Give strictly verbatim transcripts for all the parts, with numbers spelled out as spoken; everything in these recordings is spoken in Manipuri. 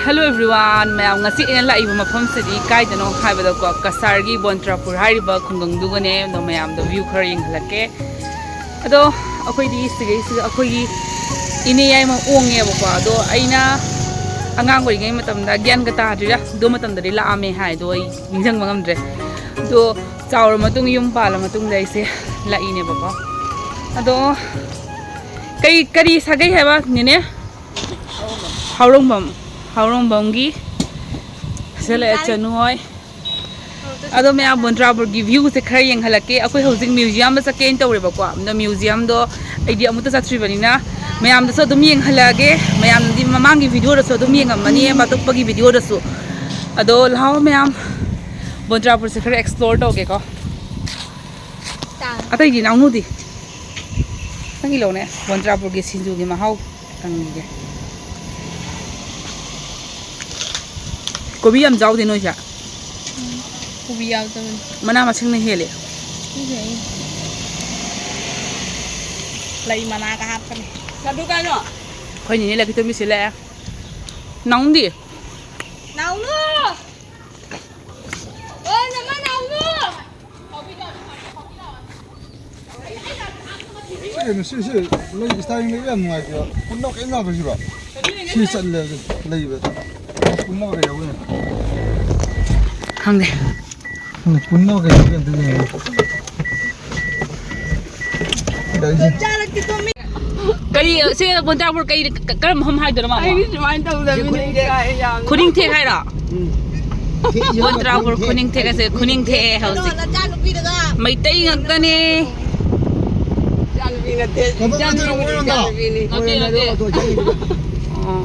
Hello everyone, ꯃꯌꯥꯝ, ꯉꯁꯤ ꯑꯩꯅ ꯂꯥꯛꯏꯕ ꯃꯐꯝꯁꯤꯗꯤ ꯀꯥꯏꯗꯅꯣ ꯍꯥꯏꯕꯗꯀꯣ, ꯀꯁꯥꯔꯒꯤ ꯕꯣꯟꯇ꯭ꯔꯥꯄꯨꯔ ꯍꯥꯏꯔꯤꯕ ꯈꯨꯡꯒꯪꯗꯨꯒꯅꯦ꯫ ꯑꯗꯣ ꯃꯌꯥꯝꯗ view ꯈꯔ ꯌꯦꯡꯍꯜꯂꯛꯀꯦ꯫ ꯑꯗꯣ ꯑꯩꯈꯣꯏꯗꯤ ꯁꯤꯒꯩꯁꯤꯗ ꯑꯩꯈꯣꯏꯒꯤ ꯏꯅꯦ ꯌꯥꯏꯃ ꯑꯣꯡꯉꯦꯕꯀꯣ꯫ ꯑꯗꯣ ꯑꯩꯅ ꯑꯉꯥꯡ ꯑꯣꯏꯔꯤꯉꯩ ꯃꯇꯝꯗ, ꯒ꯭ꯌꯥꯟꯒ ꯇꯥꯗ꯭ꯔꯤꯔꯥ, ꯑꯗꯨ ꯃꯇꯝꯗꯗꯤ ꯂꯥꯛꯑꯝꯃꯦ ꯍꯥꯏꯗꯣ ꯑꯩ ꯅꯤꯡꯁꯤꯡꯕ ꯉꯝꯗ꯭ꯔꯦ꯫ ꯑꯗꯣ ꯆꯥꯎꯔ ꯃꯇꯨꯡ, ꯌꯨꯝ ꯄꯥꯜꯂ ꯃꯇꯨꯡꯗ ꯑꯩꯁꯦ ꯂꯥꯛꯏꯅꯦꯕꯀꯣ꯫ ꯑꯗꯣ ꯀꯩ, ꯀꯔꯤ ꯁꯥꯒꯩ ꯍꯥꯏꯕ, ꯅꯦꯅꯦ? ꯍꯥꯎꯔꯣꯡꯕꯝ꯫ ꯍꯥꯎꯔꯣꯡꯕꯝꯒꯤ ꯁꯤꯗ ꯂꯩꯔꯦ ꯆꯅꯨ ꯍꯣꯏ꯫ ꯑꯗꯣ ꯃꯌꯥꯝ, ꯕꯣꯟꯇ꯭ꯔꯥꯄꯨꯔꯒꯤ viewꯁꯦ ꯈꯔ ꯌꯦꯡꯍꯜꯂꯛꯀꯦ꯫ ꯑꯩꯈꯣꯏ ꯍꯧꯖꯤꯛ museumꯗ ꯆꯠꯀꯦꯅ ꯇꯧꯔꯦꯕꯀꯣ꯫ ꯑꯗꯣ museumꯗꯣ ꯑꯩꯗꯤ ꯑꯃꯨꯛꯇ ꯆꯠꯇ꯭ꯔꯤꯕꯅꯤꯅ ꯃꯌꯥꯝꯗꯁꯨ ꯑꯗꯨꯝ ꯌꯦꯡꯍꯜꯂꯛꯑꯒꯦ꯫ ꯃꯌꯥꯝꯗꯤ ꯃꯃꯥꯡꯒꯤ videoꯗꯁꯨ ꯑꯗꯨꯝ ꯌꯦꯡꯉꯝꯃꯅꯤ, ꯑꯇꯣꯞꯄꯒꯤ videoꯗꯁꯨ꯫ ꯑꯗꯣ ꯂꯥꯛꯑꯣ ꯃꯌꯥꯝ, ꯕꯣꯟꯇ꯭ꯔꯥꯄꯨꯔꯁꯦ ꯈꯔ explore ꯇꯧꯒꯦꯀꯣ꯫ ꯑꯇꯩꯗꯤ ꯅꯥꯎꯅꯨꯗꯤ? ꯅꯪꯒꯤ ꯂꯧꯅꯦ, ꯕꯣꯟꯇ꯭ꯔꯥꯄꯨꯔꯒꯤ ꯁꯤꯡꯖꯨꯒꯤ ꯃꯍꯥꯎ ꯇꯪꯒꯦ꯫ ꯀꯣꯕꯤ ꯌꯥꯝ ꯆꯥꯎꯗꯦ ꯅꯣꯏꯁꯦ꯫ ꯎꯝ, ꯀꯣꯕꯤ ꯌꯥꯎꯗꯕꯅꯤ꯫ ꯃꯅꯥ ꯃꯁꯤꯡꯅ ꯍꯦꯜꯂꯦ꯫ ꯁꯤꯁꯦ ꯑꯩ ꯂꯩ ꯃꯅꯥꯒ ꯍꯥꯞꯄꯅꯤ꯫ ꯆꯠꯂꯨ ꯀꯩꯅꯣ꯫ ꯑꯩꯈꯣꯏ ꯅꯤꯅꯦ ꯂꯛꯀꯤ ꯇꯣꯝꯕꯤ ꯁꯤ ꯂꯥꯛꯑꯦ꯫ ꯅꯥꯎꯗꯤ? ꯅꯥꯎꯅꯨ! ꯑꯣ, ꯅꯃ ꯅꯥꯎꯅꯨ! ꯁꯤ ꯀꯩꯅꯣ, ꯁꯤ, ꯁꯤ ꯂꯩ styling ꯂꯩꯕ ꯌꯥꯝ ꯅꯨꯡꯉꯥꯏꯇꯦꯕ꯫ ꯄꯨꯟꯅ ꯀꯩꯝ ꯂꯥꯛꯇꯣꯏꯁꯤꯕ? ꯁꯤ ꯆꯠꯂꯦ ꯑꯗꯨ ꯂꯩꯕ꯫ ꯄꯨꯟꯅ ꯀꯩ ꯌꯥꯎꯕꯅꯣ? ꯈꯪꯗꯦ꯫ ꯈꯪꯗꯦ, ꯄꯨꯟꯅ ꯀꯩ ꯌꯥꯎꯕꯅꯣ ꯑꯝꯇ ꯌꯦꯡꯉꯣ꯫ ꯒꯥꯔꯤꯁꯦ꯫ ꯀꯔꯤ, ꯁꯤ ꯕꯣꯟꯇ꯭ꯔꯥꯄꯨꯔ ꯀꯩ, ꯀ-, ꯀꯔꯝꯕ ꯃꯐꯝ ꯍꯥꯏꯗꯣꯏꯅꯣ, ꯃꯥꯃ? ꯑꯩꯗꯤ ꯁꯨꯃꯥꯏꯅ ꯇꯧꯗꯕꯅꯤ, ꯈꯨꯅꯤꯡ ꯊꯦꯛ꯫ ꯏꯀꯥꯏ ꯌꯥꯝꯅ꯫ ꯈꯨꯅꯤꯡ ꯊꯦꯛ ꯍꯥꯏꯔꯣ? ꯎꯝ꯫ ꯕꯣꯟꯇ꯭ꯔꯥꯄꯨꯔ ꯈꯨꯅꯤꯡ ꯊꯦꯛ ꯍꯥꯏꯁꯦ, ꯈꯨꯅꯤꯡ ꯊꯦꯛꯑꯦ ꯍꯧꯖꯤꯛ꯫ ꯀꯩꯅꯣ, ꯅꯆꯥꯅꯨꯄꯤꯗꯨꯒ꯫ ꯃꯩꯇꯩ ꯉꯥꯛꯇꯅꯦ꯫ ꯏꯆꯥꯅꯨꯄꯤ ꯅꯠꯇꯦ, ꯀꯩꯅꯣ, ꯏꯆꯥꯅꯨꯄꯤ, ꯀꯩꯅꯣ, ꯏꯆꯥꯅꯨꯄꯤꯅꯤ꯫ ꯅꯠꯇꯦ, ꯅꯠꯇꯦ꯫ ꯑꯣ,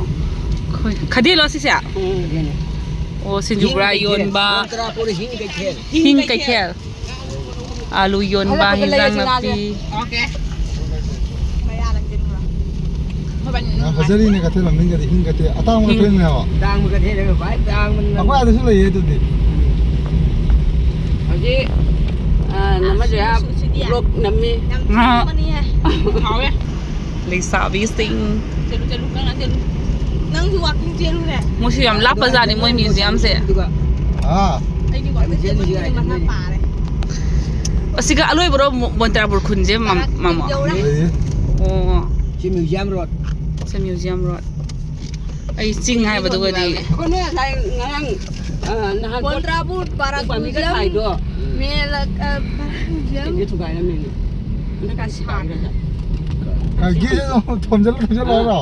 ꯈꯣꯏ-, ꯈꯗꯦꯜꯂꯣ ꯁꯤꯁꯦ? ꯎꯝ꯫ ꯑꯣ, ꯁꯤꯡꯖꯨ ꯕꯣꯔꯥ ꯌꯣꯟꯕ꯫ ꯕꯣꯟꯇ꯭ꯔꯥꯄꯨꯔ ꯍꯤꯡ ꯀꯩꯊꯦꯜ꯫ ꯍꯤꯡ ꯀꯩꯊꯦꯜ꯫ ꯑꯥꯂꯨ ꯌꯣꯟꯕ, ꯍꯤꯟꯖꯥꯡ ꯅꯥꯄꯤ꯫ ꯑꯣꯀꯦ꯫ ꯌꯥꯝ ꯐꯖꯔꯤꯅꯦ ꯀꯩꯊꯦꯜ ꯃꯃꯤꯡꯒꯗꯤ, ꯍꯤꯡ ꯀꯩꯊꯦꯜ꯫ ꯑꯇꯥꯡꯕ ꯍꯤꯡ꯫ ꯀꯩꯊꯦꯜꯅꯦ ꯍꯥꯏꯕ꯫ ꯇꯥꯡꯕ ꯀꯩꯊꯦꯜ ꯍꯥꯏꯕ ꯈ꯭ꯋꯥꯏ ꯇꯥꯡꯕꯅꯤ꯫ ꯑꯩꯈꯣꯏ ꯑꯥꯗꯁꯨ ꯂꯩꯌꯦ ꯑꯗꯨꯗꯤ꯫ ꯍꯧꯖꯤꯛ, ꯑ, ꯅꯃ ꯖꯌꯥ vlog ꯅꯝꯃꯤ꯫ ꯌꯥꯝ ꯊꯨꯝꯕꯅꯤꯍꯦ꯫ ꯍꯥꯎꯋꯦ꯫ ꯂꯩꯁꯥꯕꯤꯁꯤꯡ꯫ ꯆꯠꯂꯨ, ꯆꯠꯂꯨ, ꯀꯟꯅ ꯆꯠꯂꯨ꯫ ꯅꯪꯁꯨ ꯋꯥꯛꯀꯤꯡ ꯆꯦꯜꯂꯨꯔꯦ? ꯃꯣꯏꯁꯨ ꯌꯥꯝ ꯂꯥꯞꯄꯖꯥꯠꯅꯤ, ꯃꯣꯏ ꯃ꯭ꯌꯨꯖꯤꯌꯝꯁꯦ꯫ ꯑꯗꯨꯒ ꯑꯥ꯫ ꯑꯩꯗꯤ ꯋꯥꯛꯀꯤꯡ ꯆꯦꯟꯕꯁꯦ ꯃꯊꯥ ꯄꯥꯔꯦ꯫ ꯑꯁꯤꯒ ꯑꯂꯣꯏꯕꯔꯣ ꯃꯣ-, ꯃꯣꯟꯇ꯭ꯔꯥꯄꯨꯔ ꯈꯨꯟꯁꯦ, ꯃꯝ-, ꯃꯃꯣ? ꯌꯧꯔꯦ꯫ ꯂꯩꯌꯦ꯫ ꯑꯣ꯫ ꯁꯤ ꯃ꯭ꯌꯨꯖꯤꯌꯝ ꯔꯣꯗ꯫ ꯁꯤ ꯃ꯭ꯌꯨꯖꯤꯌꯝ ꯔꯣꯗ꯫ ꯑꯩ ꯆꯤꯡ ꯍꯥꯏꯕꯗꯨꯒꯗꯤ꯫ ꯑꯩꯈꯣꯏ ꯅꯣꯏ ꯉꯁꯥꯏ ꯉꯔꯥꯡ, ꯑ, ꯅꯍꯥꯟ ꯄꯣꯠ ꯃꯣꯟꯇ꯭ꯔꯥꯄꯨꯔ ꯄꯥꯔꯛ ꯎꯄꯥꯝꯕꯤꯒ ꯃ꯭ꯌꯨꯖꯤꯌꯝ ꯊꯥꯏꯗꯣ꯫ ꯃꯦꯂꯥ, ꯑ, ꯄꯥꯔꯛ ꯃ꯭ꯌꯨꯖꯤꯌꯝ꯫ ꯁꯤꯡꯁꯦ ꯊꯨꯒꯥꯏꯔꯝꯃꯦꯅꯦ꯫ ꯍꯟꯗꯛꯀꯥꯟ ꯁꯥꯕ ꯌꯥꯗ꯭ꯔꯦ꯫ ꯀꯥꯏ ꯒꯦꯠꯁꯦ ꯑꯗꯨꯝ ꯊꯣꯝꯖꯤꯜꯂ ꯊꯣꯝꯖꯤꯜꯂ ꯍꯥꯏꯔꯣ?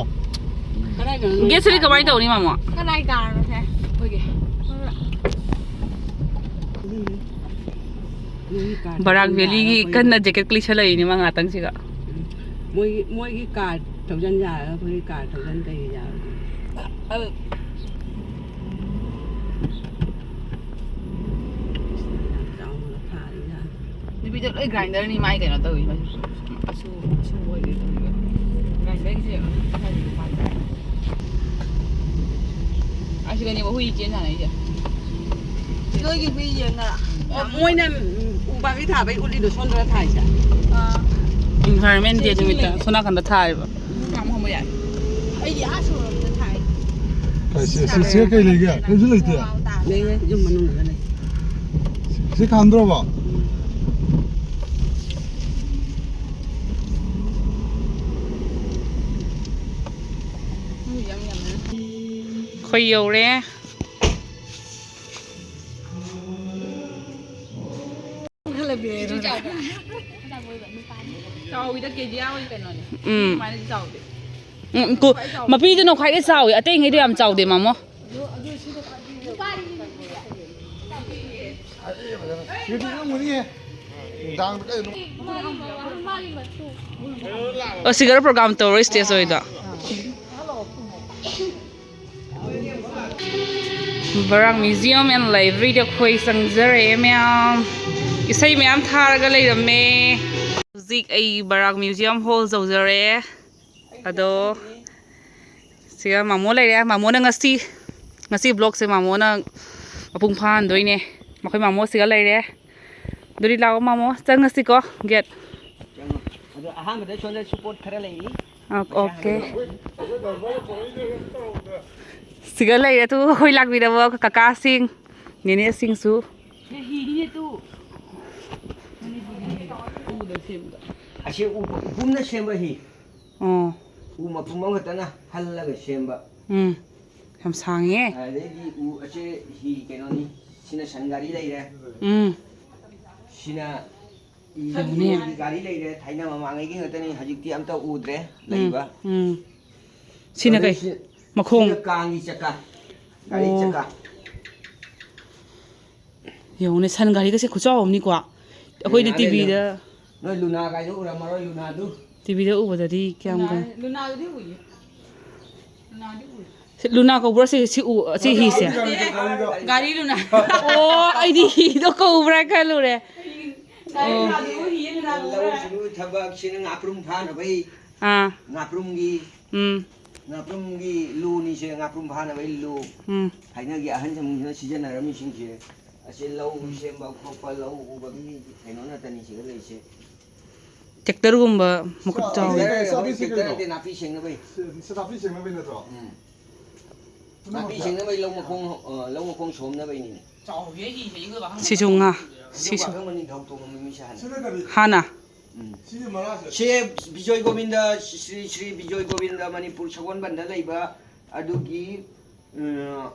ꯀꯗꯥꯏꯗꯅꯣ ꯅꯣꯏ ꯒꯦꯠꯁꯤꯗꯤ ꯀꯃꯥꯏꯅ ꯇꯧꯅꯤ, ꯃꯃꯣ? ꯀꯅꯥꯏ ꯀꯥꯔꯅꯣ ꯁꯦ? ꯑꯩꯈꯣꯏꯒꯤ꯫ ꯅꯣꯏꯒꯤ ꯀꯥꯔ ꯕꯔꯥꯛ ꯊꯣꯡꯖꯤꯟ ꯚꯦꯂꯤꯒꯤ ꯌꯥꯔꯒ ꯑꯩꯈꯣꯏ ꯀꯟꯅ ꯖꯦꯀꯦꯠ ꯂꯤꯠꯁꯜꯂꯛꯏꯅꯦ ꯃꯥ ꯉꯥꯛꯇꯪꯁꯤꯒ꯫ ꯃꯣꯏꯒꯤ, ꯃꯣꯏꯒꯤ ꯀꯥꯔ ꯊꯧꯖꯤꯟ ꯌꯥꯔꯒ ꯑꯩꯈꯣꯏꯒꯤ ꯀꯥꯔ ꯊꯧꯖꯤꯟ ꯀꯩꯒꯤ ꯌꯥꯔꯣꯏꯗꯣꯏꯅꯣ? ꯌꯥꯝ ꯆꯥꯎꯅ ꯊꯥꯔꯤ ꯖꯥꯠꯅꯤ꯫ ꯅꯨꯄꯤꯗꯣ ꯂꯣꯏ ꯒ꯭ꯔꯥꯏꯟꯗꯔꯅꯤ ꯃꯥꯏ ꯀꯩꯅꯣ ꯇꯧꯋꯤ꯫ ꯑꯁꯨ-, ꯑꯁꯨꯕ ꯑꯣꯏꯗꯣꯏ ꯇꯧꯔꯤꯕ꯫ ꯒ꯭ꯔꯥꯏꯟꯗꯔꯒꯤꯁꯦ ꯌꯦꯡꯉꯣ, ꯃꯁꯥꯒꯤ ꯅꯨꯄꯥꯗꯣ꯫ ꯑꯁꯤꯗꯅꯦꯕ ꯍꯨꯏ ꯆꯦꯟ ꯁꯥꯟꯅꯩꯁꯦ꯫ ꯅꯣꯏꯒꯤ ꯍꯨꯏ ꯌꯦꯡꯉ꯫ ꯑꯣ, ꯃꯣꯏꯅ, ꯎꯝ, ꯎ ꯄꯥꯝꯕꯤ ꯊꯥꯕꯩ ꯎꯠꯂꯤꯗꯣ ꯁꯣꯝꯗꯔ ꯊꯥꯏꯁꯦ? ꯑꯥ꯫ Environment Day ꯅꯨꯃꯤꯠꯇ ꯁꯣꯝ ꯅꯥꯀꯟꯗ ꯊꯥꯏꯕ꯫ ꯌꯥꯝ ꯍꯣꯡꯕ ꯌꯥꯏ꯫ ꯑꯩꯗꯤ ꯑꯥ ꯁꯣꯔꯣꯛꯇ ꯊꯥꯏ꯫ ꯀꯥꯏ ꯁꯤ, ꯁꯤ, ꯁꯤ ꯀꯩ ꯂꯩꯒꯦ? ꯀꯩꯁꯨ ꯂꯩꯇꯦ꯫ ꯂꯩꯌꯦ, ꯌꯨꯝ ꯃꯅꯨꯡꯗ ꯂꯩ꯫ ꯁꯤ ꯈꯥꯝꯗ꯭ꯔꯣꯕꯣ? ꯑꯩꯈꯣꯏ ꯌꯧꯔꯦ꯫ ꯆꯥꯎꯋꯤꯗ, ꯀꯦꯖꯤ ꯑꯃꯒꯤ ꯀꯩꯅꯣꯅꯦ꯫ ꯎꯝ꯫ ꯁꯨꯃꯥꯏꯅꯗꯤ ꯆꯥꯎꯗꯦ꯫ ꯎꯝ, ꯀꯣ-, ꯃꯄꯤꯗꯨꯅ ꯈ꯭ꯋꯥꯏꯗꯩ ꯆꯥꯎꯋꯤ, ꯑꯇꯩꯉꯩꯗꯣ ꯌꯥꯝ ꯆꯥꯎꯗꯦ, ꯃꯥꯃꯣ꯫ ꯑꯁꯤꯒꯔ program ꯇꯧꯔꯣꯏ stage ꯑꯣꯏꯗꯣ꯫ Barak Museum and Library ꯗ ꯑꯩꯈꯣꯏ ꯆꯪꯖꯔꯛꯑꯦ ꯃꯌꯥꯝ꯫ ꯏꯁꯩ ꯃꯌꯥꯝ ꯊꯥꯔꯒ ꯂꯩꯔꯝꯃꯦ꯫ ꯍꯧꯖꯤꯛ ꯑꯩ ꯕꯔꯥꯛ Museum Hall ꯌꯧꯖꯔꯛꯑꯦ꯫ ꯑꯗꯣ ꯁꯤꯒ ꯃꯥꯃꯣ ꯂꯩꯔꯦ꯫ ꯃꯥꯃꯣꯅ ꯉꯁꯤ, ꯉꯁꯤ vlog ꯁꯦ ꯃꯥꯃꯣꯅ ꯃꯄꯨꯡ ꯐꯥꯍꯟꯗꯣꯏꯅꯦ꯫ ꯃꯈꯣꯏ ꯃꯥꯃꯣ ꯁꯤꯒ ꯂꯩꯔꯦ꯫ ꯑꯗꯨꯗꯤ ꯂꯥꯛꯑꯣ ꯃꯥꯃꯣ, ꯆꯪꯉꯁꯤꯀꯣ gate꯫ ꯆꯪꯉꯣ꯫ ꯑꯗꯣ ꯑꯍꯥꯟꯕꯗ ꯁꯣꯝꯗꯁꯨ ꯄꯣꯠ ꯈꯔ ꯂꯩꯔꯤ꯫ ꯑꯣꯀꯦ꯫ ꯁꯤꯒ ꯂꯩꯔꯦ ꯇꯨ ꯑꯩꯈꯣꯏ ꯂꯥꯛꯄꯤꯔꯕ ꯀꯀꯥꯁꯤꯡ, ꯅꯦꯅꯦꯁꯤꯡꯁꯨ꯫ ꯑꯁꯤ ꯎ-, ꯎꯈꯨꯝꯅ ꯁꯦꯝꯕ ꯍꯤ꯫ ꯑꯣ꯫ ꯎ ꯃꯄꯨꯝ ꯑꯃꯈꯛꯇꯅ ꯍꯜꯂꯒ ꯁꯦꯝꯕ꯫ ꯎꯝ꯫ ꯌꯥꯝ ꯁꯥꯡꯉꯦ꯫ ꯑꯗꯩꯗꯤ ꯎ ꯑꯁꯦ ꯍꯤ ꯀꯩꯅꯣꯅꯤ꯫ ꯁꯤꯅ ꯁꯟ ꯒꯥꯔꯤ ꯂꯩꯔꯦ꯫ ꯎꯝ꯫ ꯁꯤꯅ ꯌꯦꯡꯉꯨꯅꯦ꯫ ꯒꯥꯔꯤ ꯂꯩꯔꯦ, ꯊꯥꯏꯅ ꯃꯃꯥꯡꯉꯩꯒꯤ ꯉꯥꯛꯇꯅꯤ, ꯍꯧꯖꯤꯛꯇꯤ ꯑꯝꯇ ꯎꯗ꯭ꯔꯦ ꯎꯝ, ꯂꯩꯕ꯫ ꯎꯝ꯫ ꯁꯤꯅ ꯀꯩ? ꯑꯗꯩ ꯁꯤ-, ꯃꯈꯣꯡ? ꯁꯤꯅ ꯀꯥꯡꯒꯤ ꯆꯀꯥ, ꯒꯥꯔꯤ ꯑꯣ꯫ ꯆꯀꯥ꯫ ꯌꯦꯡꯉꯨꯅꯦ, ꯁꯟ ꯒꯥꯔꯤꯒꯁꯦ ꯈꯨꯆꯥꯎ ꯑꯃꯅꯤꯀꯣ꯫ ꯑꯩꯈꯣꯏꯅ ꯂꯨꯅꯥ ꯂꯩ, ꯇꯤꯚꯤꯗ ꯅꯣꯏ ꯂꯨꯅꯥ ꯀꯥꯏꯗꯣ ꯎꯔꯝꯃꯔꯣꯏ, ꯂꯨꯅꯥꯗꯨ꯫ ꯇꯤꯚꯤꯗ ꯎꯕꯗꯗꯤ ꯀꯌꯥꯝ ꯂꯨꯅꯥ-, ꯀꯩ-, ꯂꯨꯅꯥꯗꯨꯗꯤ ꯎꯏꯌꯦ꯫ ꯂꯨꯅꯥꯗꯤ ꯎꯏ꯫ ꯁꯤ ꯂꯨꯅꯥ ꯀꯧꯕ꯭ꯔꯥ ꯁꯤ, ꯁꯤ ꯎ-, ꯁꯤ ꯍꯤꯁꯦ? ꯒꯥꯔꯤ ꯂꯨꯅꯥ꯫ ꯑꯣ, ꯑꯩꯗꯤ ꯍꯤꯗꯣ ꯀꯧꯕ꯭ꯔꯥ ꯈꯜꯂꯨꯔꯦ꯫ ꯒꯥꯔꯤ ꯑꯣ꯫ ꯂꯨꯅꯥꯗꯨꯕꯨ ꯍꯤ ꯂꯨꯅꯥ ꯀꯧꯕ꯭ꯔꯥ? ꯂꯧꯎ ꯁꯤꯡꯎ ꯊꯕꯛꯁꯤꯅ ꯉꯥꯄ꯭ꯔꯨꯝ ꯐꯥꯅꯕꯩ꯫ ꯑꯥ꯫ ꯉꯥꯄ꯭ꯔꯨꯝꯒꯤ, ꯎꯝ꯫ ꯉꯥꯄ꯭ꯔꯨꯝꯒꯤ ꯂꯨꯅꯤꯁꯦ, ꯉꯥꯄ꯭ꯔꯨꯝ ꯐꯥꯅꯕꯒꯤ ꯂꯨ꯫ ꯎꯝ꯫ ꯊꯥꯏꯅꯒꯤ ꯑꯍꯟꯁꯤꯡꯁꯤꯅ ꯁꯤꯖꯤꯟꯅꯔꯝꯃꯤꯁꯤꯡꯁꯦ, ꯑꯁꯤ ꯂꯧ ꯁꯦꯝꯕ ꯈꯣꯠꯄ, ꯂꯧ ꯎꯕꯒꯤ ꯀꯩꯅꯣ ꯅꯠꯇꯅꯤ ꯁꯤꯗ ꯂꯩꯔꯤꯁꯦ꯫ ꯇ꯭ꯔꯦꯛꯇꯔꯒꯨꯝꯕ ꯃꯈꯨꯠ ꯆꯥꯎꯕ꯫ ꯇ꯭ꯔꯦꯛꯇꯔ ꯅꯠꯇꯦ, ꯅꯥꯄꯤ ꯁꯦꯡꯅꯕꯩ꯫ ꯎꯝ꯫ ꯅꯥꯄꯤ ꯁꯦꯡꯅꯕꯩ ꯂꯧ ꯃꯈꯣꯡ, ꯑ, ꯂꯧ ꯃꯈꯣꯡ ꯁꯣꯝꯅꯕꯩꯅꯤꯅꯦ꯫ ꯁꯤꯁꯨ ꯉꯥ, ꯁꯤꯁꯨ꯫ ꯍꯥꯟꯅ꯫ ꯎꯝ꯫ ꯁꯤ ꯕꯤꯖꯣꯏ ꯒꯣꯕꯤꯟꯗ, ꯁ꯭ꯔꯤ, ꯁ꯭ꯔꯤ ꯕꯤꯖꯣꯏ ꯒꯣꯕꯤꯟꯗ ꯃꯅꯤꯄꯨꯔ ꯁꯒꯣꯜꯕꯟꯗ ꯂꯩꯕ ꯑꯗꯨꯒꯤ, ꯎꯝ,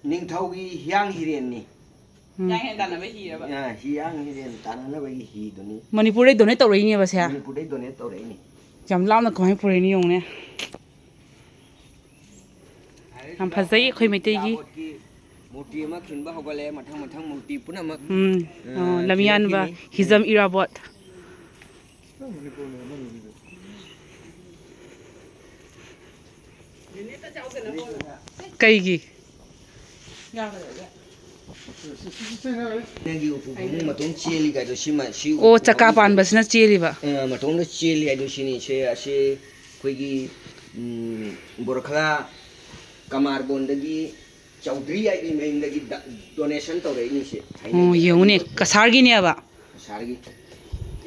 ꯅꯤꯡꯊꯧꯒꯤ ꯍꯤꯌꯥꯡ ꯍꯤꯔꯦꯟꯅꯤ꯫ ꯎꯝ꯫ ꯍꯤꯌꯥꯡ ꯍꯤꯔꯦꯟ ꯇꯥꯟꯅꯕ ꯍꯤꯔꯕ? ꯑ, ꯍꯤꯌꯥꯡ ꯍꯤꯔꯦꯟ ꯇꯥꯟꯅꯅꯕꯒꯤ ꯍꯤꯗꯨꯅꯤ꯫ ꯃꯅꯤꯄꯨꯔꯗꯩ donate ꯇꯧꯔꯛꯏꯅꯦꯕ ꯁꯦ? ꯃꯅꯤꯄꯨꯔꯗꯩ donate ꯇꯧꯔꯛꯏꯅꯤ꯫ ꯌꯥꯝ ꯂꯥꯞꯅ ꯀꯃꯥꯏꯅ ꯄꯨꯔꯛꯏꯅꯣ ꯌꯦꯡꯉꯨꯅꯦ꯫ ꯌꯥꯝ ꯐꯖꯩ ꯑꯩꯈꯣꯏ ꯃꯩꯇꯩꯒꯤ꯫ ꯏꯔꯥꯕꯣꯠꯀꯤ ꯃꯨꯔꯇꯤ ꯑꯃ ꯈꯤꯟꯕ ꯍꯧꯒꯠꯂꯦ, ꯃꯊꯪ ꯃꯊꯪ ꯃꯨꯔꯇꯤ ꯄꯨꯝꯅꯃꯛ, ꯎꯝ꯫ ꯑ, ꯑꯣ, ꯂꯝꯌꯥꯟꯕ, ꯊꯤꯟꯗꯣꯛꯈꯤꯅꯤ꯫ ꯍꯤꯖꯝ ꯏꯔꯥꯕꯣꯠ꯫ ꯀꯩꯒꯤ? ꯅꯪꯒꯤ ꯎꯄꯨ ꯐꯃꯨꯡ ꯃꯇꯣꯟ ꯆꯦꯜꯂꯤ ꯀꯥꯏꯗꯣ ꯁꯤꯃ, ꯁꯤ ꯑꯣ, ꯎꯄꯨ ꯆꯀꯥ ꯐꯃꯨꯡꯁꯦ꯫ ꯄꯥꯟꯕꯁꯤꯅ ꯆꯦꯜꯂꯤꯕ? ꯑ, ꯃꯇꯣꯟꯗ ꯆꯦꯜꯂꯤ ꯍꯥꯏꯗꯣ ꯁꯤꯅꯤ꯫ ꯁꯦ, ꯑꯁꯤ ꯑꯩꯈꯣꯏꯒꯤ, ꯎꯝ, ꯕꯣꯔꯈꯂꯥ ꯀꯃꯥꯔꯕꯣꯟꯗꯒꯤ ꯆꯧꯙꯔꯤ ꯍꯥꯏꯕꯒꯤ ꯃꯌꯨꯝꯗꯒꯤ ꯗ-, donation ꯇꯧꯔꯛꯏꯅꯤ ꯁꯦ꯫ ꯑꯣ, ꯊꯥꯏꯅꯒꯤ ꯌꯦꯡꯉꯨꯅꯦ, ꯑꯔꯤꯕ ꯀꯁꯥꯔꯒꯤꯅꯦꯕ? ꯀꯁꯥꯔꯒꯤ꯫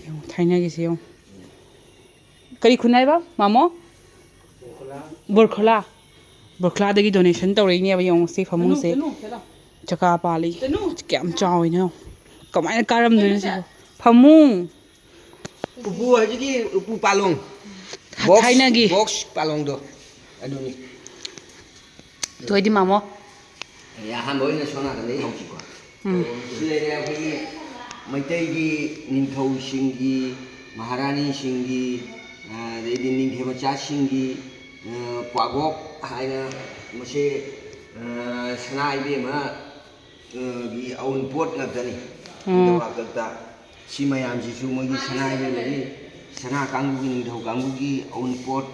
ꯌꯦꯡꯉꯨ, ꯊꯥꯏꯅꯒꯤꯁꯦ ꯌꯦꯡꯉꯨ꯫ ꯀꯔꯤ ꯈꯨꯟ ꯍꯥꯏꯕ, ꯃꯥꯃꯣ? ꯕꯣꯔꯈꯣꯂꯥ꯫ ꯕꯣꯔꯈꯣꯂꯥꯗꯒꯤ donation ꯇꯧꯔꯛꯏꯅꯦꯕ꯫ ꯌꯦꯡꯉꯣ ꯁꯤ ꯐꯃꯨꯡꯁꯦ꯫ ꯆꯀꯥ ꯄꯥꯜꯂꯤ꯫ ꯀꯌꯥꯝ ꯆꯥꯎꯋꯤꯅꯣ꯫ ꯀꯃꯥꯏꯅ ꯀꯥꯔꯝꯗꯣꯏꯅꯣ ꯁꯤꯕꯣ? ꯐꯃꯨꯡ꯫ ꯎꯄꯨ ꯍꯧꯖꯤꯛꯀꯤ ꯎꯄꯨ ꯄꯥꯂꯣꯡ꯫ Box, ꯊꯥꯏꯅꯒꯤ꯫ Box ꯄꯥꯂꯣꯡꯗꯣ꯫ ꯑꯗꯨꯅꯤ꯫ ꯊꯣꯏꯗꯤ ꯃꯥꯃꯣ꯫ ꯑꯦ, ꯑꯍꯥꯟꯕ ꯑꯣꯏꯅ ꯁꯣꯝ ꯅꯥꯀꯟꯗꯒꯤ ꯍꯧꯁꯤꯀꯣ꯫ ꯁꯤ ꯂꯩꯔꯦ ꯑꯩꯈꯣꯏꯒꯤ ꯃꯩꯇꯩꯒꯤ ꯅꯤꯡꯊꯧꯁꯤꯡꯒꯤ, ꯃꯍꯥꯔꯥꯅꯤꯁꯤꯡꯒꯤ, ꯑꯗꯩꯗꯤ ꯅꯤꯡꯊꯦꯝ ꯃꯆꯥꯁꯤꯡꯒꯤ, ꯑ, ꯀ꯭ꯋꯥꯒꯣꯛ ꯍꯥꯏꯅ ꯃꯁꯤ, ꯑ, ꯁꯅꯥ ꯏꯕꯦꯝꯃ, ꯑ, ꯒꯤ ꯑꯎꯟꯄꯣꯠ ꯉꯥꯛꯇꯅꯤ꯫ ꯅꯤꯡꯊꯧ ꯍꯥꯛꯇꯛꯇ ꯁꯤ ꯃꯌꯥꯝꯁꯤꯁꯨ ꯃꯣꯏꯒꯤ ꯁꯅꯥ ꯏꯕꯦꯝꯃꯒꯤ, ꯁꯅꯥ ꯀꯥꯡꯕꯨꯒꯤ, ꯅꯤꯡꯊꯧ ꯀꯥꯡꯕꯨꯒꯤ ꯑꯎꯟꯄꯣꯠ,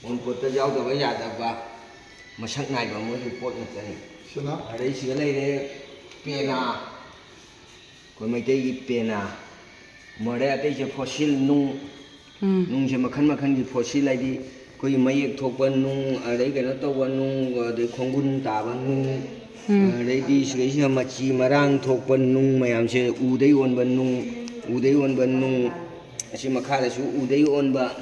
ꯑꯎꯟꯄꯣꯠꯇ ꯌꯥꯎꯗꯕ ꯌꯥꯗꯕ ꯃꯁꯛ ꯅꯥꯏꯕ ꯃꯣꯏꯒꯤ ꯄꯣꯠ ꯉꯥꯛꯇꯅꯤ꯫ ꯁꯅꯥ꯫ ꯑꯗꯩ ꯁꯤꯗ ꯂꯩꯔꯦ ꯄꯦꯅꯥ, ꯑꯩꯈꯣꯏ ꯃꯩꯇꯩꯒꯤ ꯄꯦꯅꯥ꯫ ꯃꯣꯔꯦ ꯑꯇꯩꯁꯦ fossil ꯅꯨꯡ꯫ ꯅꯨꯡꯁꯦ ꯃꯈꯜ ꯃꯈꯜꯒꯤ fossil ꯍꯥꯏꯗꯤ ꯑꯩꯈꯣꯏꯒꯤ ꯃꯌꯦꯛ ꯊꯣꯛꯄ ꯅꯨꯡ, ꯑꯗꯩ ꯀꯩꯅꯣ ꯇꯧꯕ ꯅꯨꯡ, ꯑꯗꯩ ꯈꯣꯡꯒꯨꯟ ꯇꯥꯕ ꯅꯨꯡ, ꯑꯗꯩꯗꯤ ꯁꯤꯗꯩꯁꯤꯗ ꯃꯆꯤ ꯃꯔꯥꯡ ꯊꯣꯛꯄ ꯅꯨꯡ ꯃꯌꯥꯝꯁꯦ ꯎꯗꯩ ꯑꯣꯟꯕ ꯅꯨꯡ, ꯎꯗꯩ ꯑꯣꯟꯕ ꯅꯨꯡ, ꯑꯁꯤ ꯃꯈꯥꯗꯁꯨ ꯎꯗꯩ ꯑꯣꯟꯕ,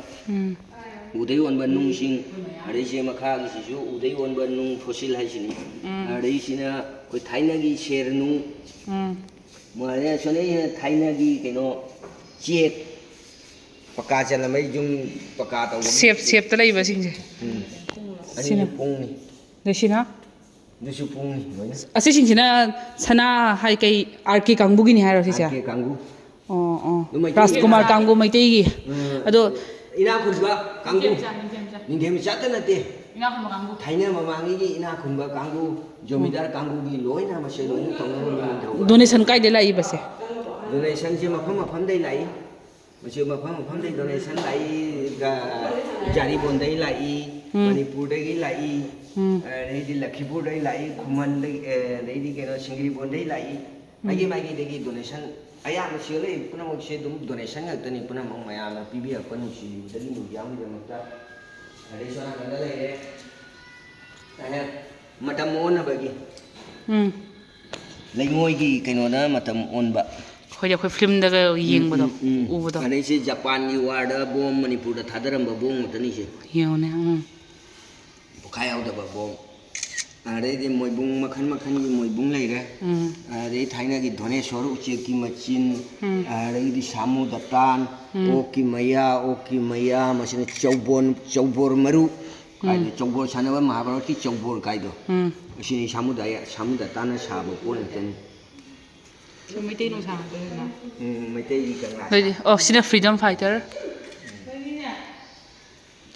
ꯎꯗꯩ ꯑꯣꯟꯕ ꯅꯨꯡꯁꯤꯡ, ꯑꯗꯩꯁꯦ ꯃꯈꯥꯒꯤꯁꯤꯁꯨ ꯎꯗꯩ ꯑꯣꯟꯕ ꯅꯨꯡ fossil ꯍꯥꯏꯁꯤꯅꯤ꯫ ꯑꯗꯩꯁꯤꯅ ꯑꯩꯈꯣꯏ ꯊꯥꯏꯅꯒꯤ ꯁꯦꯔ ꯅꯨꯡ, ꯃꯥꯅꯦ, ꯑꯁꯣꯝꯗꯩ ꯊꯥꯏꯅꯒꯤ ꯀꯩꯅꯣ ꯆꯦꯛ, ꯄꯀꯥ ꯆꯜꯂꯝꯕꯩ ꯌꯨꯝ ꯄꯀꯥ ꯇꯧꯕꯒꯤ shape, shapeꯇ ꯂꯩꯕꯁꯤꯡꯁꯦ꯫ ꯎꯝ꯫ ꯑꯅꯤꯁꯦ ꯁꯤꯅ? ꯄꯨꯡꯅꯤ꯫ ꯑꯗꯩ ꯁꯤꯅ? ꯑꯗꯨꯁꯨ ꯄꯨꯡꯅꯤ ꯂꯣꯏꯅ꯫ ꯑꯁꯤꯁꯤꯡꯁꯤꯅ ꯁꯅꯥ ꯍꯥꯏ ꯀꯩ, ꯑꯥꯔ ꯀꯦ ꯀꯥꯡꯕꯨꯒꯤꯅꯤ ꯍꯥꯏꯔꯣ ꯁꯤꯁꯦ? ꯑꯥꯔ ꯀꯦ ꯀꯥꯡꯕꯨ꯫ ꯑꯣ, ꯑꯣ꯫ ꯑꯗꯨ ꯃꯩꯇꯩꯒꯤ ꯔꯥꯖꯀꯨꯃꯥꯔ ꯏꯅꯥ-, ꯀꯥꯡꯕꯨ ꯃꯩꯇꯩꯒꯤ꯫ ꯎꯝ, ꯑꯗꯣ ꯏꯅꯥꯛ ꯈꯨꯟꯕ ꯀꯥꯡꯕꯨ꯫ ꯅꯤꯡꯊꯦꯝ ꯃꯆꯥꯇ ꯅꯠꯇꯦ꯫ ꯊꯥꯏꯅ ꯃꯃꯥꯡꯉꯩꯒꯤ ꯏꯅꯥꯛ ꯈꯨꯟꯕ ꯀꯥꯡꯕꯨ, ꯖꯣꯃꯤꯗꯥꯔ ꯀꯥꯡꯕꯨꯒꯤ ꯂꯣꯏꯅ ꯃꯁꯦ ꯂꯣꯏꯅ ꯇꯧꯅꯔꯝꯕ ꯅꯤꯡꯊꯧ꯫ Donation ꯀꯥꯏꯗꯩ ꯂꯥꯛꯏꯕꯁꯦ? Donationꯁꯦ ꯃꯐꯝ ꯃꯐꯝꯗꯩ ꯂꯥꯛꯏ꯫ ꯃꯁꯤ ꯃꯐꯝ ꯃꯐꯝꯗꯒꯤ donation ꯂꯥꯛꯏ, ꯒ-, ꯖꯥꯔꯤꯕꯣꯟꯗꯒꯤ ꯂꯥꯛꯏ, ꯎꯝ꯫ ꯃꯅꯤꯄꯨꯔꯗꯒꯤ ꯂꯥꯛꯏ, ꯎꯝ꯫ ꯑꯗꯩꯗꯤ ꯂꯈꯤꯄꯨꯔꯗꯒꯤ ꯂꯥꯛꯏ, ꯈꯨꯃꯟꯗꯒꯤ, ꯑꯦ, ꯑꯗꯩꯗꯤ ꯀꯩꯅꯣ, ꯁꯤꯡꯒ꯭ꯔꯤꯕꯣꯟꯗꯒꯤ ꯂꯥꯛꯏ, ꯎꯝ꯫ ꯃꯥꯏꯀꯩ ꯃꯥꯏꯀꯩꯗꯒꯤ donation ꯑꯌꯥꯝꯕ ꯁꯤꯗ ꯂꯩ ꯄꯨꯝꯅꯃꯛꯁꯦ ꯑꯗꯨꯝ donation ꯉꯥꯛꯇꯅꯤ, ꯄꯨꯝꯅꯃꯛ ꯃꯌꯥꯝꯅ ꯄꯤꯕꯤꯔꯛꯄ ꯅꯨꯡꯁꯤꯕꯤꯕꯗꯒꯤ ꯃꯤꯗꯤꯌꯥꯝꯒꯤꯗꯃꯛꯇ꯫ ꯑꯗꯩ ꯁꯣꯝ ꯅꯥꯀꯟꯗ ꯂꯩꯔꯦ, ꯑꯦ, ꯃꯇꯝ ꯑꯣꯟꯅꯕꯒꯤ꯫ ꯎꯝ꯫ ꯂꯩꯉꯣꯏꯒꯤ ꯀꯩꯅꯣꯗ ꯃꯇꯝ ꯑꯣꯟꯕ꯫ ꯑꯩꯈꯣꯏꯗꯤ ꯑꯩꯈꯣꯏ ꯐꯤꯂꯝꯗꯒ ꯌꯦꯡꯕꯗꯣ, ꯎꯝ, ꯎꯝ꯫ ꯎꯕꯗꯣ꯫ ꯑꯗꯩꯁꯦ ꯖꯄꯥꯟꯒꯤ ꯋꯥꯔꯗ ꯕꯣꯝ ꯃꯅꯤꯄꯨꯔꯗ ꯊꯥꯗꯔꯝꯕ ꯕꯣꯝ ꯉꯥꯛꯇꯅꯤꯁꯦ꯫ ꯌꯦꯡꯉꯨꯅꯦ꯫ ꯎꯝ꯫ ꯄꯣꯈꯥꯏ ꯌꯥꯎꯗꯕ ꯕꯣꯝ꯫ ꯑꯗꯩꯗꯤ ꯃꯣꯏꯕꯨꯡ ꯃꯈꯜ ꯃꯈꯜꯒꯤ ꯃꯣꯏꯕꯨꯡ ꯂꯩꯔꯦ꯫ ꯎꯝ꯫ ꯑꯗꯩ ꯊꯥꯏꯅꯒꯤ ꯙꯣꯅꯦꯁꯣꯔ ꯎꯆꯦꯛꯀꯤ ꯃꯆꯤꯟ꯫ ꯎꯝ꯫ ꯑꯗꯩꯗꯤ ꯁꯥꯃꯨ ꯗꯇꯥꯟ꯫ ꯎꯝ꯫ ꯑꯣꯛꯀꯤ ꯃꯌꯥ, ꯑꯣꯛꯀꯤ ꯃꯌꯥ, ꯃꯁꯤꯅ ꯆꯧꯕꯣꯟ, ꯆꯧꯕꯣꯔ ꯃꯔꯨ꯫ ꯍꯥꯏꯗꯤ ꯆꯧꯕꯣꯔ ꯁꯥꯟꯅꯕ ꯃꯍꯥꯚꯥꯔꯠꯀꯤ ꯆꯧꯕꯣꯔ ꯀꯥꯏꯗꯣ꯫ ꯎꯝ꯫ ꯑꯁꯤꯅꯤ ꯁꯥꯃꯨ ꯗꯥ-, ꯁꯥꯃꯨ ꯗꯇꯥꯟꯅ ꯁꯥꯕ ꯄꯣꯠ ꯉꯥꯛꯇꯅꯤ꯫ ꯃꯩꯇꯩ ꯅꯨꯡꯁꯥ ꯉꯥꯛꯇꯅꯤꯅ꯫ ꯎꯝ, ꯃꯩꯇꯩꯒꯤ ꯀꯪꯂꯥ꯫ ꯑꯗꯩꯗꯤ, ꯑꯣ, ꯁꯤꯅ freedom fighter꯫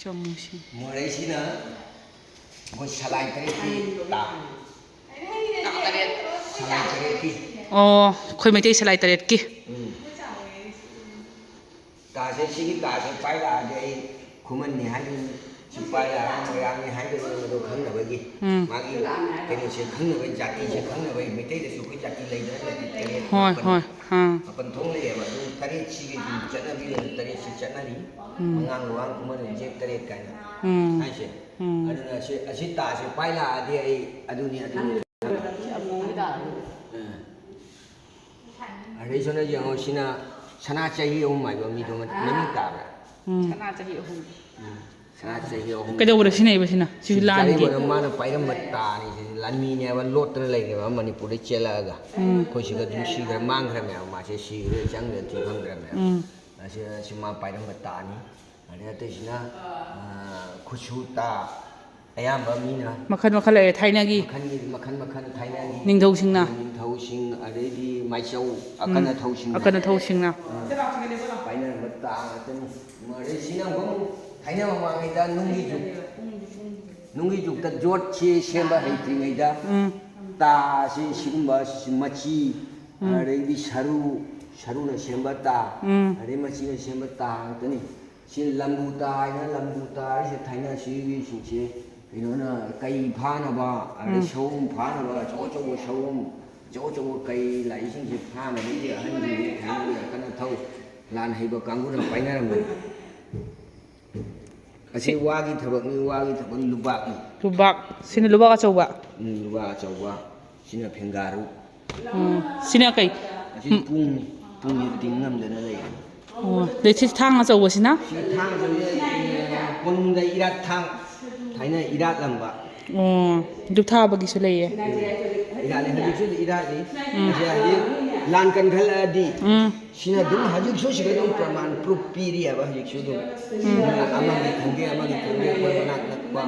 ꯆꯨꯝꯃꯨꯁꯤ꯫ ꯃꯣꯔꯩꯁꯤꯅ ꯑꯩꯈꯣꯏ ꯁꯂꯥꯏ ꯇꯔꯦꯠꯀꯤ ꯇꯥ꯫ ꯁꯂꯥꯏ ꯇꯔꯦꯠꯀꯤ꯫ ꯑꯣ, ꯑꯩꯈꯣꯏ ꯃꯩꯇꯩ ꯁꯂꯥꯏ ꯇꯔꯦꯠꯀꯤ꯫ ꯎꯝ꯫ ꯇꯥꯁꯦ, ꯁꯤꯒꯤ ꯇꯥꯁꯦ ꯄꯥꯏꯔꯛꯑꯗꯤ ꯑꯩ ꯈꯨꯃꯟꯅꯤ ꯍꯥꯏꯗꯣꯏꯅꯤ, ꯁꯤ ꯄꯥꯏꯔꯛꯑꯒ ꯃꯣꯏꯔꯥꯡꯅꯤ ꯍꯥꯏꯗꯣꯏꯅꯤ, ꯃꯗꯨ ꯈꯪꯅꯕꯒꯤ꯫ ꯎꯝ꯫ ꯃꯥꯒꯤ ꯀꯩꯅꯣꯁꯦ ꯈꯪꯅꯕꯒꯤ, ꯖꯥꯇꯤꯁꯦ ꯈꯪꯅꯕꯒꯤ꯫ ꯃꯩꯇꯩꯗꯁꯨ ꯑꯩꯈꯣꯏ ꯖꯥꯇꯤ ꯂꯩꯗꯅ, ꯖꯥꯇꯤ ꯇꯔꯦꯠ, ꯍꯣꯏ, ꯃꯥꯄꯟ꯫ ꯍꯣꯏ꯫ ꯑꯥ꯫ ꯃꯥꯄꯟ ꯊꯣꯛ ꯂꯩꯌꯦꯕ, ꯑꯗꯨ ꯇꯔꯦꯠꯁꯤꯒꯤ ꯑꯗꯨꯝ ꯆꯠꯅꯕꯤ ꯑꯣꯏꯅ ꯇꯔꯦꯠꯁꯤ ꯆꯠꯅꯔꯤ꯫ ꯎꯝ꯫ ꯑꯉꯥꯡ ꯂꯨꯋꯥꯡ ꯈꯨꯃꯟ ꯎꯖꯦꯛ ꯇꯔꯦꯠ ꯀꯥꯏꯅ꯫ ꯎꯝ꯫ ꯍꯥꯏꯁꯦ꯫ ꯎꯝ꯫ ꯑꯗꯨꯅ ꯁꯤ, ꯑꯁꯤ ꯇꯥꯁꯦ ꯄꯥꯏ ꯂꯥꯛꯑꯗꯤ ꯑꯩ ꯑꯗꯨꯅꯤ, ꯑꯗꯨꯅꯤ꯫ ꯑꯥ꯫ ꯑꯗꯩ ꯁꯣꯝꯗ ꯌꯦꯡꯉꯣ, ꯁꯤꯅ ꯁꯅꯥ ꯆꯍꯤ ꯑꯍꯨꯝ ꯍꯥꯏꯕ ꯃꯤꯗꯣ ꯃꯃꯤꯡ ꯇꯥꯕ꯭ꯔꯥ? ꯎꯝ꯫ ꯁꯅꯥ ꯆꯍꯤ ꯑꯍꯨꯝ꯫ ꯎꯝ꯫ ꯁꯅꯥ ꯆꯍꯤ ꯑꯍꯨꯝ꯫ ꯀꯩꯗꯧꯕꯗ ꯁꯤꯖꯤꯟꯅꯩꯕ ꯁꯤꯅ? ꯁꯤꯁꯨ ꯂꯥꯟꯒꯤ꯫ ꯖꯥꯔꯤꯕꯅ ꯃꯥꯅ ꯄꯥꯏꯔꯝꯕ ꯇꯥꯅꯤ꯫ ꯁꯤꯗꯤ ꯂꯥꯟꯃꯤꯅꯦꯕ, ꯂꯣꯠꯇꯅ ꯂꯩꯔꯦꯕ ꯃꯅꯤꯄꯨꯔꯗꯩ ꯆꯦꯜꯂꯛꯑꯒ꯫ ꯎꯝ꯫ ꯑꯩꯈꯣꯏ ꯁꯤꯗ ꯑꯗꯨꯝ ꯁꯤꯈ꯭ꯔꯦ, ꯃꯥꯡꯈ꯭ꯔꯃꯦꯕ꯫ ꯃꯥꯁꯦ ꯁꯤꯈ꯭ꯔꯦ, ꯆꯪꯈ꯭ꯔꯦ, ꯊꯤ ꯈꯪꯗ꯭ꯔꯃꯦꯕ꯫ ꯎꯝ꯫ ꯑꯁꯤ, ꯑꯁꯤ ꯃꯥ ꯄꯥꯏꯔꯝꯕ ꯇꯥꯅꯤ꯫ ꯑꯗꯩ ꯑꯇꯩꯁꯤꯅ, ꯑ, ꯈꯨꯠꯁꯨ ꯇꯥ꯫ ꯑꯌꯥꯝꯕ ꯃꯤꯅ ꯃꯈꯜ ꯃꯈꯜ ꯂꯩꯔꯦ ꯊꯥꯏꯅꯒꯤ꯫ ꯃꯈꯜꯒꯤ, ꯃꯈꯜ ꯃꯈꯜ ꯊꯥꯏꯅꯒꯤ꯫ ꯅꯤꯡꯊꯧꯁꯤꯡꯅ꯫ ꯅꯤꯡꯊꯧꯁꯤꯡ, ꯑꯗꯩꯗꯤ ꯃꯥꯏꯆꯧ, ꯑꯀꯟ ꯑꯊꯧꯁꯤꯡꯅ꯫ ꯑꯀꯟ ꯑꯊꯧꯁꯤꯡꯅ꯫ ꯄꯥꯏꯅꯔꯝꯕ ꯇꯥ ꯉꯥꯛꯇꯅꯤ꯫ ꯑꯗꯩ ꯁꯤꯅ ꯑꯃꯨꯛ ꯊꯥꯏꯅ ꯃꯃꯥꯡꯉꯩꯗ ꯅꯨꯡꯒꯤ ꯖꯨꯛ, ꯅꯨꯡꯒꯤ ꯖꯨꯛꯇ ꯌꯣꯠꯁꯤ ꯁꯦꯝꯕ ꯍꯩꯇ꯭ꯔꯤꯉꯩꯗ ꯎꯝ꯫ ꯇꯥꯁꯤ ꯁꯤꯒꯨꯝꯕ ꯃꯆꯤ, ꯎꯝ꯫ ꯑꯗꯩꯗꯤ ꯁꯔꯨ, ꯁꯔꯨꯅ ꯁꯦꯝꯕ ꯇꯥ, ꯎꯝ꯫ ꯑꯗꯩ ꯃꯆꯤꯅ ꯁꯦꯝꯕ ꯇꯥ ꯉꯥꯛꯇꯅꯤ꯫ ꯁꯤ ꯂꯝꯕꯨ ꯇꯥ ꯍꯥꯏꯅ, ꯂꯝꯕꯨ ꯇꯥ ꯍꯥꯏꯁꯦ ꯊꯥꯏꯅ ꯁꯤꯒꯤꯁꯤꯡꯁꯦ ꯀꯩꯅꯣꯅ ꯀꯩ ꯐꯥꯅꯕ, ꯑꯗꯩ ꯎꯝ꯫ ꯁꯑꯣꯝ ꯐꯥꯅꯕ, ꯑꯆꯧ ꯑꯆꯧꯕ ꯁꯑꯣꯝ, ꯑꯆꯧ ꯑꯆꯧꯕ ꯀꯩ ꯂꯥꯛꯏꯁꯤꯡꯁꯦ ꯐꯥꯅꯕꯒꯤ ꯑꯍꯟꯁꯤꯡꯁꯦ ꯊꯥꯏꯅꯒꯤ ꯑꯀꯟ ꯑꯊꯧ ꯂꯥꯟ ꯍꯩꯕ ꯀꯥꯡꯕꯨꯅ ꯄꯥꯏꯅꯔꯝꯕꯅꯤ꯫ ꯑꯁꯤ ꯋꯥꯒꯤ ꯊꯕꯛꯅꯤ, ꯋꯥꯒꯤ ꯊꯕꯛꯅꯤ, ꯂꯨꯕꯥꯛꯅꯤ꯫ ꯂꯨꯕꯥꯛ꯫ ꯁꯤꯅ ꯂꯨꯕꯥꯛ ꯑꯆꯧꯕ꯫ ꯎꯝ, ꯂꯨꯕꯥꯛ ꯑꯆꯧꯕ꯫ ꯁꯤꯅ ꯐꯦꯡꯒꯥꯔꯨ꯫ ꯎꯝ꯫ ꯁꯤꯅ ꯀꯩ? ꯑꯁꯤ ꯄꯨꯡ ꯄꯨꯡꯁꯤ ꯇꯤꯡ ꯉꯝꯗꯅ ꯂꯩꯔꯦ꯫ ꯑꯣ, ꯑꯗꯩ ꯁꯤ ꯊꯥꯡ ꯑꯆꯧꯕꯁꯤꯅ? ꯁꯤ ꯊꯥꯡꯁꯦ ꯀꯣꯅꯨꯡꯗ ꯏꯔꯥꯠ ꯊꯥꯡ, ꯊꯥꯏꯅ ꯏꯔꯥꯠꯂꯝꯕ꯫ ꯑꯣ, ꯙꯨꯞ ꯊꯥꯕꯒꯤꯁꯨ ꯂꯩꯌꯦ꯫ ꯏꯔꯥꯠꯂꯤ, ꯍꯧꯖꯤꯛꯁꯨ ꯏꯔꯥꯠꯂꯤ꯫ ꯑꯁꯤ ꯍꯧꯖꯤꯛ ꯂꯥꯟ ꯀꯟꯈꯠꯂꯛꯑꯗꯤ ꯎꯝ꯫ ꯁꯤꯅ ꯑꯗꯨꯝ ꯍꯧꯖꯤꯛꯁꯨ ꯁꯤꯗ ꯑꯗꯨꯝ ꯄ꯭ꯔꯃꯥꯟ ꯄ꯭ꯔꯨꯐ ꯄꯤꯔꯤꯑꯕ ꯍꯧꯖꯤꯛꯁꯨ ꯑꯗꯨꯝ꯫ ꯑꯃꯒꯤ ꯈꯪꯗꯦ, ꯑꯃꯒꯤ ꯈꯪꯗꯦ, ꯑꯩꯈꯣꯏ ꯃꯅꯥꯛ ꯅꯛꯄ,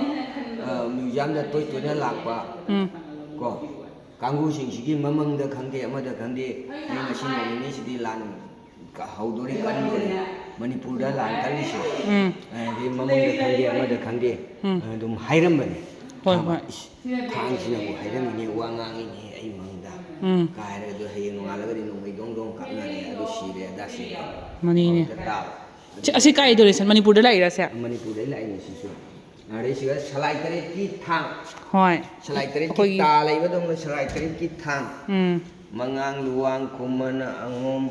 ꯑ, ꯃ꯭ꯌꯨꯖꯤꯌꯝꯗ ꯇꯣꯏ ꯇꯣꯏꯅ ꯂꯥꯛꯄ, ꯎꯝ꯫ ꯀꯣ, ꯀꯥꯡꯕꯨꯁꯤꯡꯁꯤꯒꯤ ꯃꯃꯪꯗ ꯈꯪꯗꯦ, ꯑꯃꯗ ꯈꯪꯗꯦ, ꯑꯩ ꯉꯁꯤ ꯅꯣꯡ ꯅꯤꯅꯤꯁꯤꯗꯤ ꯂꯥꯟ ꯍꯧꯗꯣꯔꯤ, ꯀꯟꯗꯣꯔꯤ, ꯃꯅꯤꯄꯨꯔꯗ ꯂꯥꯟ ꯀꯜꯂꯤꯁꯦ, ꯎꯝ꯫ ꯑꯗꯒꯤ ꯃꯃꯪꯗ ꯈꯪꯗꯦ, ꯑꯃꯗ ꯈꯪꯗꯦ, ꯎꯝ꯫ ꯑꯗꯨꯝ ꯍꯥꯏꯔꯝꯕꯅꯤ꯫ ꯍꯣꯏ, ꯍꯣꯏ꯫ ꯏꯁ, ꯊꯥꯡꯁꯤꯅꯕꯨ ꯍꯥꯏꯔꯝꯃꯤꯅꯦ, ꯋꯥ ꯉꯥꯡꯉꯤꯅꯦ ꯑꯩ ꯃꯪꯗ꯫ ꯎꯝ꯫ ꯀꯥꯏꯔꯒ ꯑꯗꯨ ꯍꯌꯦꯡ ꯅꯣꯡꯉꯥꯜꯂꯒꯗꯤ ꯅꯣꯡꯃꯩ ꯗꯣꯡ ꯗꯣꯡ ꯀꯥꯞꯅꯔꯦ, ꯑꯗꯨ ꯁꯤꯔꯦ, ꯑꯗꯥ ꯁꯤꯔꯦ꯫ ꯃꯅꯤꯅꯦ꯫ ꯑꯗꯨꯗ ꯇꯥꯕ꯫ ꯁꯤ, ꯑꯁꯤ ꯀꯥꯏꯗꯧꯔꯦ ꯁꯥꯔ? ꯃꯅꯤꯄꯨꯔꯗ ꯂꯥꯛꯏꯔꯥ ꯁꯦ? ꯃꯅꯤꯄꯨꯔꯗꯩ ꯂꯥꯛꯏꯅꯦ ꯁꯤꯁꯨ꯫ ꯑꯗꯩ ꯁꯤꯒ ꯁꯂꯥꯏ ꯇꯔꯦꯠꯀꯤ ꯊꯥꯡ꯫ ꯍꯣꯏ꯫ ꯁꯂꯥꯏ ꯇꯔꯦꯠꯀꯤ ꯑꯩꯈꯣꯏꯒꯤ ꯇꯥ ꯂꯩꯕꯗꯧꯅ ꯁꯂꯥꯏ ꯇꯔꯦꯠꯀꯤ ꯊꯥꯡ꯫ ꯎꯝ꯫ ꯃꯉꯥꯡ, ꯂꯨꯋꯥꯡ, ꯈꯨꯃꯟ, ꯑꯉꯣꯝ,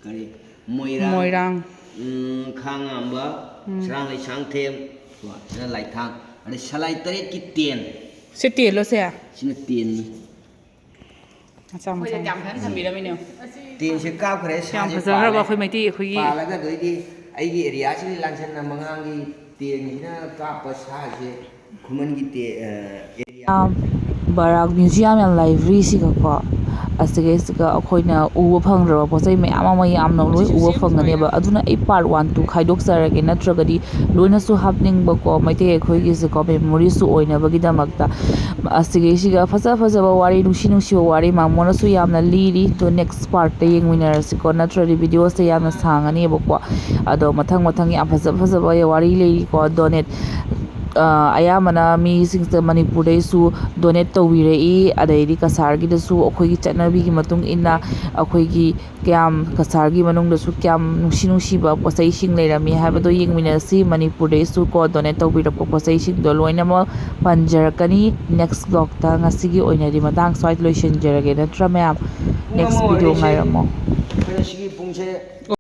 ꯀꯔꯤ, ꯃꯣꯏꯔꯥꯡ, ꯃꯣꯏꯔꯥꯡ꯫ ꯎꯝ, ꯈꯥꯉꯥꯝꯕ, ꯎꯝ꯫ ꯁꯔꯥꯡ ꯂꯩꯁꯥꯡꯊꯦꯝ, ꯀꯣ, ꯁꯤꯅ ꯂꯥꯏꯊꯥꯡ꯫ ꯑꯗꯩ ꯁꯂꯥꯏ ꯇꯔꯦꯠꯀꯤ ꯇꯦꯟ꯫ ꯁꯤ ꯇꯦꯜꯂꯣ ꯁꯦ? ꯁꯤꯅ ꯇꯦꯟꯅꯤ꯫ ꯃꯆꯥ ꯃꯆꯥ꯫ ꯇꯦꯟꯁꯦ ꯀꯥꯞꯈ꯭ꯔꯦ, ꯁꯥꯁꯦ ꯐꯖꯈ꯭ꯔꯕ ꯄꯥꯜꯂꯦ꯫ ꯑꯩꯈꯣꯏ ꯃꯩꯇꯩ ꯑꯩꯈꯣꯏꯒꯤ꯫ ꯄꯥꯜꯂꯒ ꯑꯗꯩꯗꯤ ꯑꯩꯒꯤ ꯑꯦꯔꯤꯌꯥꯁꯤꯒꯤ ꯂꯥꯡꯁꯟꯅ ꯃꯉꯥꯡꯒꯤ ꯇꯦꯟꯁꯤꯅ ꯀꯥꯞꯄ ꯁꯥꯁꯦ ꯈꯨꯃꯟꯒꯤ ꯇꯦ-, ꯑ, ꯑꯦꯔꯤꯌꯥ꯫ ꯕꯔꯥꯛ ꯃ꯭ꯌꯨꯖꯤꯌꯝ ꯑꯦꯟ ꯂꯥꯏꯕ꯭ꯔꯦꯔꯤꯁꯤꯒꯀꯣ, ꯑꯁꯤꯒꯩꯁꯤꯒ ꯑꯩꯈꯣꯏꯅ ꯎꯕ ꯐꯪꯗ꯭ꯔꯕ ꯄꯣꯠ ꯆꯩ ꯃꯌꯥꯝ ꯑꯃ ꯌꯥꯝꯅ ꯂꯣꯏ ꯎꯕ ꯐꯪꯒꯅꯦꯕ꯫ ꯑꯗꯨꯅ ꯑꯩ ꯄꯥꯔꯠ ꯋꯥꯟ ꯇꯨ ꯈꯥꯏꯗꯣꯛꯆꯔꯒꯦ, ꯅꯠꯇ꯭ꯔꯒꯗꯤ ꯂꯣꯏꯅꯁꯨ ꯍꯥꯞꯅꯤꯡꯕꯀꯣ, ꯃꯩꯇꯩ ꯑꯩꯈꯣꯏꯒꯤꯁꯦꯀꯣ ꯃꯦꯃꯣꯔꯤꯁꯨ ꯑꯣꯏꯅꯕꯒꯤꯗꯃꯛꯇ꯫ ꯑꯁꯤꯒꯩꯁꯤꯒ ꯐꯖ ꯐꯖꯕ ꯋꯥꯔꯤ, ꯅꯨꯡꯁꯤ ꯅꯨꯡꯁꯤꯕ ꯋꯥꯔꯤ ꯃꯥꯃꯣꯅꯁꯨ ꯌꯥꯝꯅ ꯂꯤꯔꯤ꯫ ꯑꯗꯣ ꯅꯦꯛꯁ ꯄꯥꯔꯠꯇ ꯌꯦꯡꯃꯤꯟꯅꯔꯁꯤꯀꯣ, ꯅꯠꯇ꯭ꯔꯗꯤ ꯚꯤꯗꯤꯑꯣꯁꯦ ꯌꯥꯝꯅ ꯁꯥꯡꯉꯅꯦꯕꯀꯣ꯫ ꯑꯗꯣ ꯃꯊꯪ ꯃꯊꯪ ꯌꯥꯝ ꯐꯖ ꯐꯖꯕ ꯋꯥꯔꯤ ꯂꯩꯔꯤꯀꯣ꯫ ꯗꯣꯅꯦꯠ ꯑ, ꯑꯌꯥꯝꯕꯅ ꯃꯤꯁꯤꯡꯁꯦ ꯃꯅꯤꯄꯨꯔꯗꯩꯁꯨ ꯗꯣꯅꯦꯠ ꯇꯧꯕꯤꯔꯛꯏ꯫ ꯑꯗꯩꯗꯤ ꯀꯁꯥꯔꯒꯤꯗꯁꯨ ꯑꯩꯈꯣꯏꯒꯤ ꯆꯠꯅꯕꯤꯒꯤ ꯃꯇꯨꯡ ꯏꯟꯅ ꯑꯩꯈꯣꯏꯒꯤ ꯀꯌꯥꯝ, ꯀꯁꯥꯔꯒꯤ ꯃꯅꯨꯡꯗꯁꯨ ꯀꯌꯥꯝ ꯅꯨꯡꯁꯤ ꯅꯨꯡꯁꯤꯕ ꯄꯣꯠ ꯆꯩꯁꯤꯡ ꯂꯩꯔꯝꯃꯤ ꯍꯥꯏꯕꯗꯣ ꯌꯦꯡꯃꯤꯟꯅꯁꯤ꯫ ꯃꯅꯤꯄꯨꯔꯗꯩꯁꯨ ꯀꯣ ꯗꯣꯅꯦꯠ ꯇꯧꯕꯤꯔꯛꯄ ꯄꯣꯠ ꯆꯩꯁꯤꯡꯗꯣ ꯂꯣꯏꯅꯃꯛ ꯄꯟꯖꯔꯛꯀꯅꯤ ꯅꯦꯛꯁ ꯕ꯭ꯂꯣꯛꯇ꯫ ꯉꯁꯤꯒꯤ ꯑꯣꯏꯅꯗꯤ ꯃꯇꯥꯡ ꯁ꯭ꯋꯥꯏꯗ ꯂꯣꯏꯁꯤꯟꯖꯔꯒꯦ, ꯅꯠꯇ꯭ꯔꯥ ꯃꯌꯥꯝ? ꯅꯦꯛꯁ ꯚꯤꯗꯤꯑꯣ ꯉꯥꯏꯔꯝꯃꯣ꯫ ꯑꯩꯈꯣꯏꯅ ꯁꯤꯒꯤ ꯄꯨꯡꯁꯦ